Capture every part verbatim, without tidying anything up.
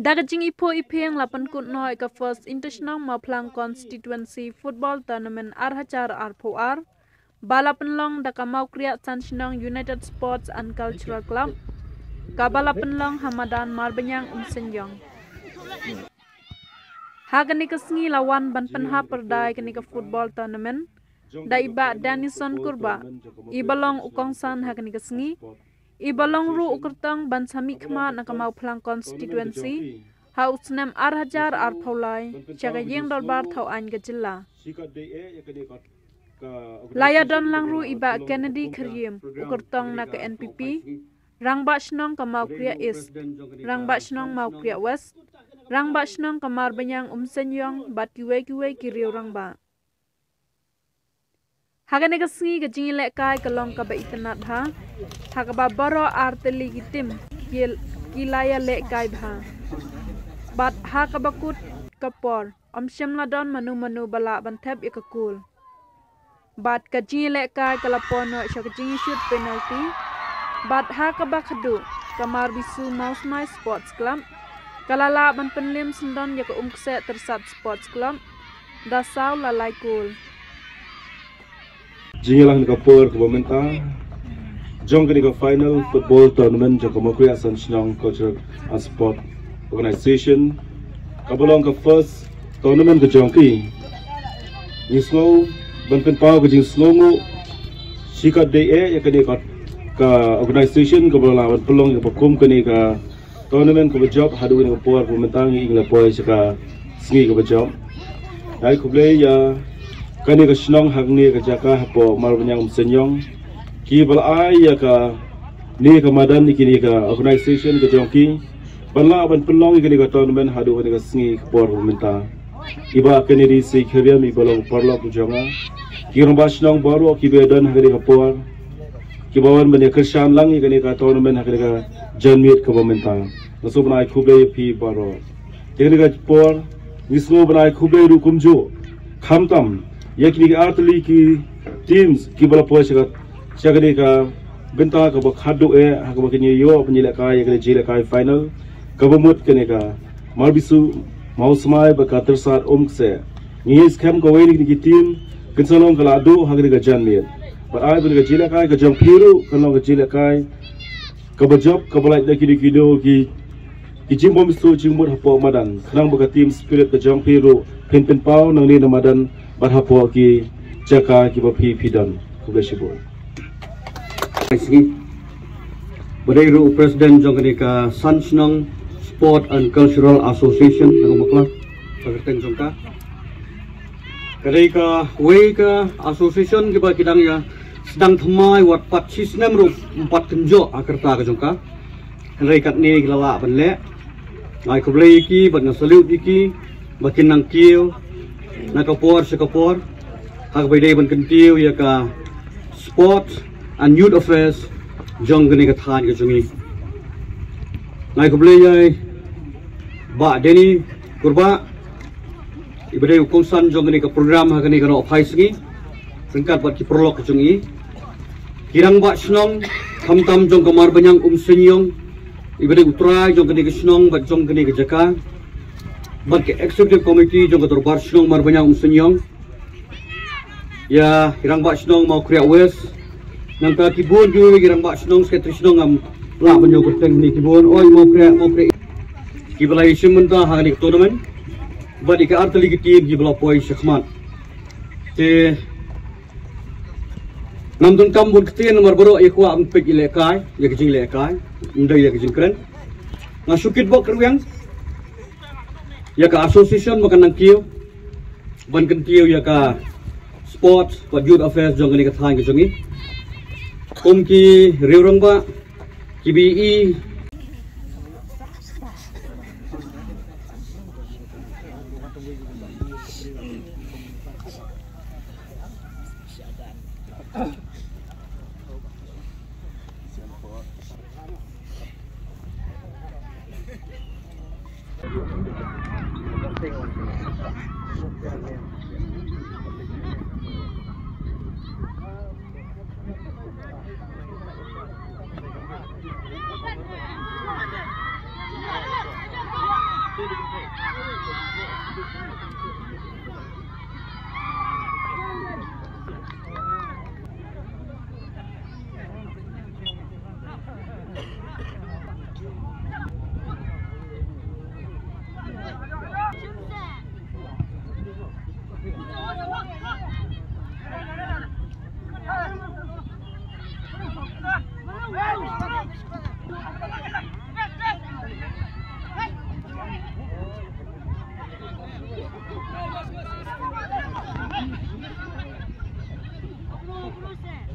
Da ka jingiphuh iphieng la pynkut noh ïa ka First Inter Shnong Mawphlang Constituency Football Tournament ar hajar arphew ar, ba la pynlong da ka Mawkriah San Shnong United Sports and Cultural Club, kaba la pynlong ha madan Marbaniang Umsynïong. Ha kane ka sngi la wan ban pynhap pyrda kane ka football tournament da i Bah Danison Kurbah, iba long u kongsan ha kane ka sngi, iba long ruh u kyrtong ban sa mihkhmat na ka Mawphlang Constituency ha u snem ar hajar arphew lai sha ka ïing dorbar thaw aiñ ka jylla. La ïadon lang ruh i Bah Kennedy Kyriem, u kyrtong na ka N P P, Rangbah Shnong ka Mawkriah East, Rangbah Shnong Mawkriah West, Rangbah Shnong ka Marbaniang Umsynïong bad kiwei kiwei ki riew rangbah. Ha kane ka sngi ka jingïalehkai ka long kaba itynnad bha, ha kaba baroh artylli ki tim ki, ki la ïalehkai bha. Bad ha kaba kut ka por, ym shym la don mano mano ba lah ban thep ïa ka kul. Bad ka jingïalehkai ka la poi noh sha ka jingïashut penalty. Bad ha kaba khadduh, ka Marbisu Mawsmai Sports Club ka la lah ban pynliem syndon ïa ka Umkseh Tyrsad Sports Club da saw la lai kol. Jingïalang na ka por kaba mynta jong kane ka final football tournament jong ka Mawkriah San Shnong Cultural and Sport Organization, kaba long ka first tournament ka jong ki. Ngi sngew ban pynpaw ka jingsngewnguh shikatdei eh ïa kane ka, ka organization kaba la lah ban pynlong ïa ka ba kum kane ka tournament kaba jop haduh kane ka por kaba mynta. Ngi ïeng la poi sha ka sngi kaba jop. Ai khublei ïa kane ka shnong hangne ka jaka hapoh Marbaniang Umsynïong, kiba la ai ïa kane ka madan ïa kine ka organization ka jong ki ban lah ban pynlong ïa kane ka tournament haduh kane ka sngi ka por kaba mynta. I Bah Kennedy C Kyriem iba long paralok jong nga, ki rangbah shnong baroh kiba don ha kane ka por, kiba wan ban ïa kyrshan lang ïa kane ka tournament ha kane ka janmiet kaba mynta. Nga sngewbha ban ai khublei ïa phi baroh. Te kane ka por ngi sngewbha ban ai khublei ruh kumjuh khamtam ïa kine ki artylli ki teams kiba la poi sha ka, sha kane ka bynta kaba khadduh eh ha kaba kin ïoh ban ïalehkai ïa kane ka jingïalehkai final kaba mut kane ka Marbisu Mawsmai bad ka Tyrsad Umkseh. Ngi ngeit skhem kawei na kine ki team kin sa long ka lahduh ha kane ka janmiet. Bad ai ba kane ka jingïalehkai ka jong phi ruh kan long ka jingïalehkai kaba jop, kaba lait da kino kino ki, ki jingbym sngewthuh jingmut hapoh madan, khnang ba ka team spirit ka jong phi ruh phin pynpaw nangne na madan bad hapoh ki jaka kiba phi phi don. Khublei shibun. Ai sngi. Ba dei ruh u president jong kane ka San Shnong Sport and Cultural Association, na ka bakla ka kyrteng jong ka. Ka dei kawei ka association kiba ki dang ïa sdang thymmai wat pat shi snem ruh ym pat kynjoh ha ka rta ka jong ka. Hynrei katne ki la lah ban leh. Ai khublei ïa ki bad nga salute ïa ki ba kin nang kiew na ka por sha ka por ha kaba ïadei ban kyntiew ïa ka sport and youth affairs jong kane ka thaiñ ka jong ngi. Ai khublei ïa i Bah Denny Kurbah, iba dei u kongsan jong kane ka program ha kane ka nohphai sngi ryngkat bad ki paralok jong i, ki rangbah shnong khamtam jong ka Marbaniang Umsynïong, iba dei u trai jong kane ka shnong bad jong kane ka jaka, bad ka executive committee jong ka dorbar shnong Marbaniang Umsynïong, ïa i rangbah shnong Mawkriah West, nangta ki bun ki, ki rangbah shnong, secretary shnong, ngam lah ban ïoh kyrteng ne ki bun, oi Mawkriah, Mawkriah, kiba la ïashim bynta ha kane ka tournament bad ïa ki artylli ki team kiba la poi shakhmat. Te ngam donkam bun ktien namar baroh ïa kwah ban peit ïalehkai, ïa ka jinglehkai, ym dei ïa ka jingkren. Nga shu kitbok kyrwiang ïa ka association ba kan nang kiew ban kyntiew ïa ka sport bad youth affairs jong kane ka thaiñ ka jong i. Kum ki riew rangbah kiba i Ruben, Ruben.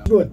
Good.